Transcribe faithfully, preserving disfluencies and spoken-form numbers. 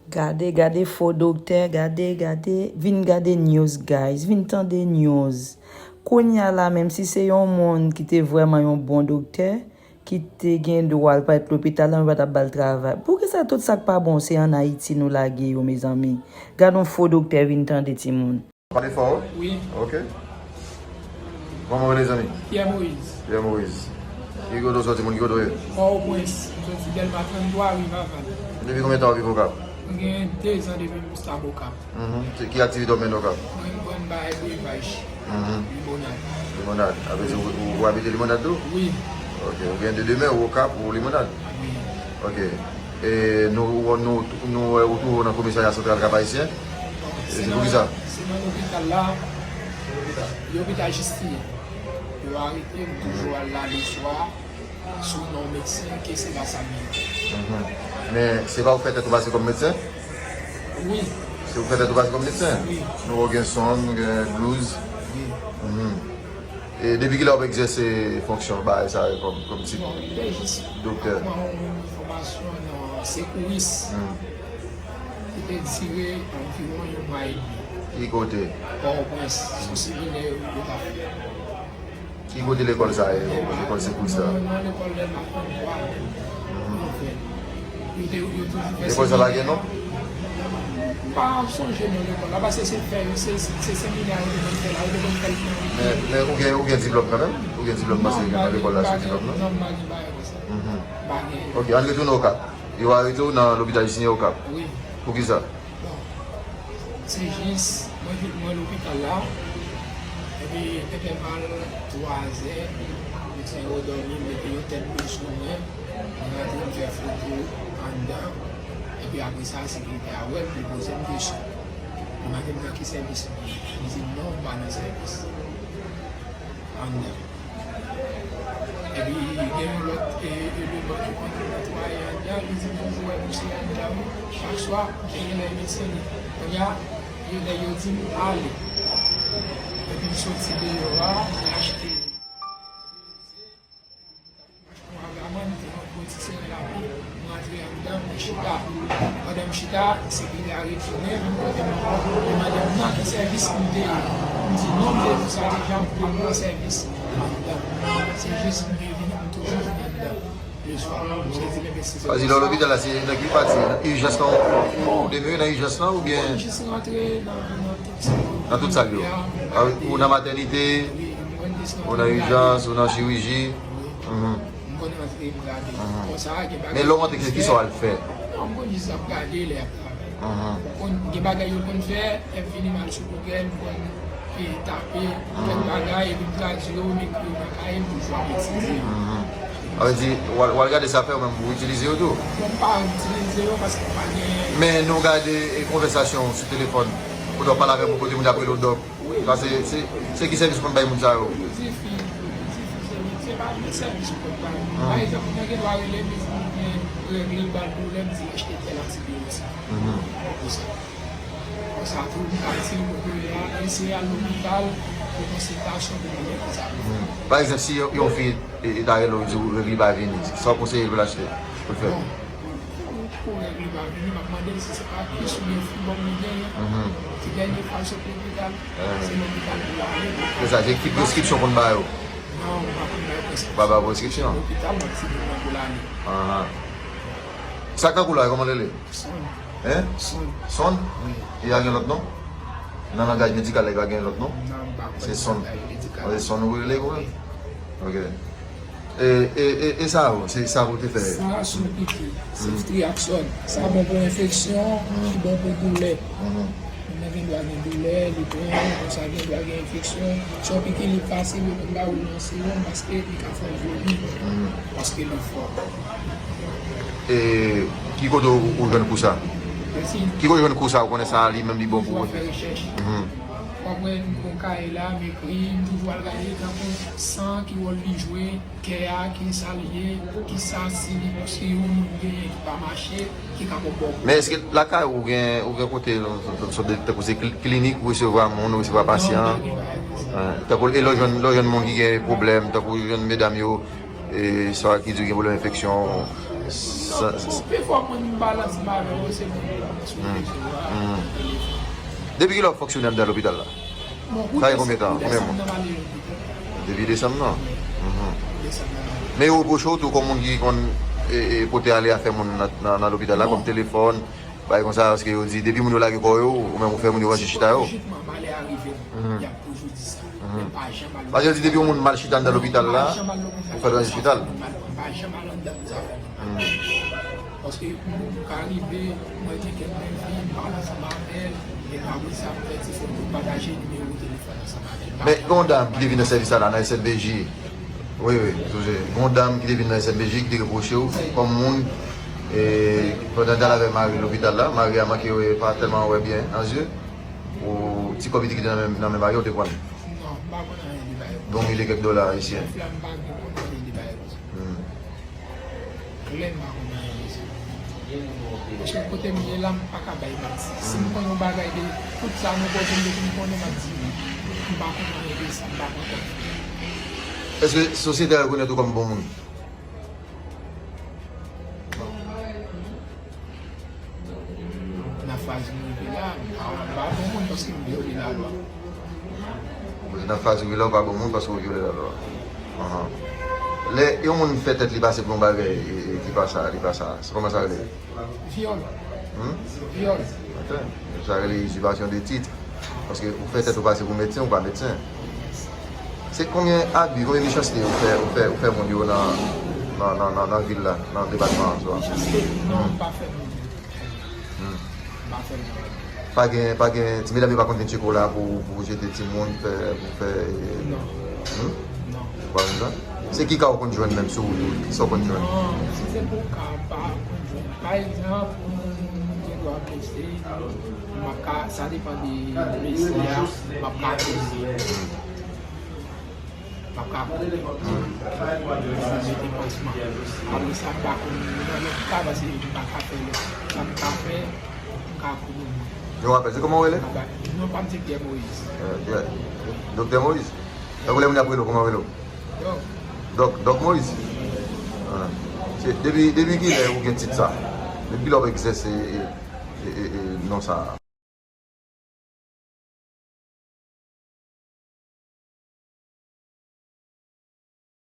Gade, gade fo doktè, gade, gade, vin gade news, guys, vin tande news. Kounye a la, menm si se yon moun ki te vrèman yon bon doktè, ki te gen dwa al parèt lopital la, yo pa t ap ba l travay. Poukisa tout sa k pa bon, se ann Ayiti nou lage yo, mezanmi? Gade yon fo doktè vin tande timoun. Pale fò, wi. Wi. Ok. Kòman w rele, zanmi? Pierre Moïse. Pierre Moïse. Ki kote w sòti, moun, ki kote w ye? Pòtoprens. M sòti Dèlma trannntwa, Rivaval. Depi konbyen tan w ap viv Okap? Mwen gen de zan depi m stab Okap. Mhm. Se ki aktivite w mennen Okap? Mwen, mwen bay brevaj. Mhm. Limonad. Limonad. Apre se ou, ou, ou abite Limonad tou? Wi. Ok. Ou gen de demen, ou Okap, ou Limonad? Wi. Ok. E nou, nou, nou wè ou twouve w nan komisarya santral Kap Ayisyen? E se poukisa? Se nan lopital la, lopital Jistin. Yo arete m, toujou al la leswa, sou non medsen, ke se pa sa m ye. Mhm. Men se pa ou fè tèt ou pase kòm medsen? Wi. Se ou fè tèt ou pase kòm medsen? Wi. Nou wè w gen sonn, gen blouz. Wi. Mhm. E depi kilè w ap egzèse fonksyon bagay sa yo kòm, kòm ti doktè? Bon, m te jis pran yon fòmasyon nan sekouris. Hmm. Ki te dire anviwon yon mwa edmi. Ki kote? Pòtoprens, sou seminè yo, yo t ap fè. Ki kote lekòl sa ye, lekòl sekouris la? Nan, nan lekòl Dèlma trannntwa menm. Mhm. Yo te, yo toujou fè. Lekòl sa pa gen non? M pa sonje non lekòl la, paske se fè yo, se, se seminè yo te konn fè la, yo te konn fè l nan. Men, men ou gen, ou gen diplòm kanmenm? Ou gen diplòm paske gen nan lekòl la sou diplòm nan? Non, m pa gen bagay konsa. Mhm. M pa gen. Ok, ann retounen Okap. Yo arete w nan lopital Jistin Okap. Wi. Poukisa? Bon, se jis, mwen vin, mwen lopital la, epi entèval twa zè, medsen yo dòmi, mete yon tèt dlo sou mwen, mwen rantre, m fè foto anndan, epi apre sa, sekirite a wè m, li poze m kesyon. Li mande m nan ki sèvis m ye. M di non, m pa nan sèvis anndan. Epi gen yon lòt, e, eleman ki konn netwaye anndan, li di m toujou wè misye anndan wi. Chak swa, m te genlè medsen li. Kounye a, genlè yo di m ale. Epi m soti deyò a, m achte yon agaman, m te yon pwodui sere lapli. M rantre anndan, m chita. Pandan m chita, sekirite a retounen, vin kote m ankò. Li mande m nan ki sèvis m te ye. M di non, m te ye pou sa deja, m pa nan sèvis anndan. Se jis m revini, m toujou vini anndan. Leswa, m soti, men se... Sa vle di lè w lopital la, se nan ki pati? Nan ijans lan ou, ou demere nan ijans lan oubyen? M jis rantre nan, nan tout sa. Nan tout sa yo? Ya, ah, ou nan matènite, wi, m konn jis rantre, ou nan ijans, ou nan chiriji. Wi. Mhm. M konn rantre, m gade. Mhm. Konsa, gen bagay. Men lè w rantre, kisa w al fè? Non, m konn jis ap gade lè y ap travay. Mhm. M konn, gen bagay yo konn fè, lè m vini m al sou Google, m konn, e, tape, mhm, kèk bagay, epi m tradui yo, m ekri yo nan kaye, m toujou ap itilize yo. Mhm. Sa vle di, w al, w al gade sa fè, ou menm pou w itilize yo tou? Bon, m pa itilize yo paske m pa gen. Men nou gade, e, konvèsasyon sou telefòn, kote w ap pale avè m, kote moun ap rele w dòk. Wi. Sa se, se, se ki sèvis ou konn bay moun sa yo? Difi, difi, se, se pa de sèvis ou konn bay. Hmm. Pa egzanp, moun nan gen dwa rele m, li di m gen règ, li ba l pwoblèm, di m achte tèl antibiyotik. Mhm. Konsa. Konsa tou, m ka di l, kote w ye a, eseye al lopital pou konsiltasyon, pou konnen kisa pou fè. Mhm. Pa egzanp, si yon, yon fi, e, e ta rele w, di w règ li pa vini, sa w konseye l pou l achte, pou l fè? Bon, pou règ li pa vini, m ap mande l si se pa kis oubyen fibwòm li genyen. Mhm. Ti dènye fwa l sot lopital, eh, se lopital pou l ale. Se sa, se ki preskripsyon w konn ba yo? Non, m pa konn bay preskripsyon. Ou pa bay preskripsyon? Se lopital, m ap di moun nan pou l ale. Ahan. Sa k nan kou la, kòman l rele? Sonn. Hein? Sonn. Sonn? Wi. E a gen lòt non? Nan langaj medikal la, e pa gen lòt non? Non, m pa konn. Se Sonn. Langaj medikal. Se Sonn ou rele, wi. Ok. E, e, e, e sa yo, se sa pou te fè. Sa sou piki. Se triaksòn. Sa bon pou enfeksyon, li bon pou doulè. Mhm. Moun nan gen dwa gen doulè, li pran, konsa gen dwa gen enfeksyon. Se yon piki li fasil, yo konn ba ou nan sewòm paske li ka fè w vomi. Mhm. Paske li fò. E ki kote ou, ou jwenn kou sa? Mèsi. Ki kote ou jwenn kou sa, ou konnen sa li menm li bon pou ou? Fè rechèch. Mhm. Fò mwen, m gon kaye la, m ekri, m toujou al gade tankou san, ki wòl li jwe. Kè a, ki sa l ye, ki sa si li, si yon moun genyen ki pa mache, ki ka pran bò. Men èske lakay ou gen, ou gen kote, sòt de, tankou se kli-, klinik ou resevwa moun, ou resevwa pasyan? Non, m pa gen bagay konsa. Tankou, e lè w jwenn, lè w jwenn moun ki gen pwoblèm, tankou w jwenn medam yo, e sa ki di w gen pwoblèm enfeksyon, Non, bon, pi fò moun m pale ansanm avè yo, se moun yo sou rezo a, nan telefòn. Depi kilè w ap fonksyone anndan lopital la? Sa gen konbyen tan? Konbyen mwa? Depi desanm nan? Mhm. Men yo repwoche w tou kòm moun ki konn, e, e, pote ale afè moun nan, nan, nan lopital la, kòm telefòn, bagay konsa, paske yo di depi moun yo lage kò yo, ou menm ou fè moun yo ranje chita yo. Lojikman, malè a rive m, y ap toujou di sa. Mhm. Men m pa janm al lopital. Paske yo di depi yon moun mal chita anndan lopital la, ou fè l ranje chita l. M pa janm al anndan zafè moun. Mhm. Paske moun ka rive, mwen gen kèk bèlfi, m pale ansanm avè l, epi apre sa, m fè ti foto, m pataje nimewo telefòn ansanm avè l. Men gen yon dam ki te vin nan sèvis sa la, nan S N B J. Wi, wi, m sonje. Gen yon dam ki te vin nan S N B J ki te repwoche w kòm moun, e, pandan l t al avè mari l lopital la, mari a manke wè, pa tèlman wè byen nan zye. Ou ti kòb li te kite nan men, nan men mari a, ou te pran l? Non, m pa konn anyen de bagay. Gen yon mil e kèk dola ayisyen. Chèf la, m pa gen konn anyen de bagay konsa. Hmm. Klè, m pa konn anyen de sa. Paske kote m ye la, m pa ka bay manti. Si m konn yon bagay de tout sa nou koze m depi m konnen, m ap di wi. M pa konn anyen de sa, m pa konn kòb. Èske sosyete a rekonèt ou kòm bon moun? Nan faz m rive la, m pa, m pa bon moun paske m vyole lalwa. Nan faz ou rive la, ou pa bon moun paske ou vyole lalwa. Ahan. Lè yon moun fè tèt li pase pou yon bagay, e, e, ki pa sa, li pa sa, se kòman sa rele? Vyòl. Hmm? Vyòl. Ok. Sa rele usurpation de titre. Paske ou fè tèt ou pase pou medsen, ou pa medsen. Se konbyen abi, konbyen mechanste ou fè, ou fè, ou fè moun yo nan, nan, nan, nan, nan vil la, nan depatman an, swa? Mechanste? Non, m pa fè moun yo. Hmm. M pa fè moun yo. Pa gen, pa gen, ti medam yo pa konn vin tcheke w la pou, pou jete timoun, fè, pou fè, e, non. Hmm? Non. Ou pa konn sa? Se ki ka ou konn jwenn menm sou wout ou? Kisa ou konn jwenn? Non, si se pou ka, m pa konn jwenn. Pa egzanp, yon moun gen dwa blese, m ap ka, sa depann de blesi a, m ap ka blese. M ap ka kouri. M ap mete pansman. Apre sa, m pa konnen nan lòt ka, paske m pa ka fè lòt. Sa m ka fè, m ka kouri. Yo, rapèl, se kòman w rele? Non, pa m se Pierre Moïse. Eh, Pierre. Doktè Moïse? Tankou lè moun ap rele w, kòman yo rele w? Dòk. Dòk, Dòk Moïse? Ah. Se, depi, depi kilè ou gen tit sa? Depi kilè w egzèse, e, e, e, e, non sa a?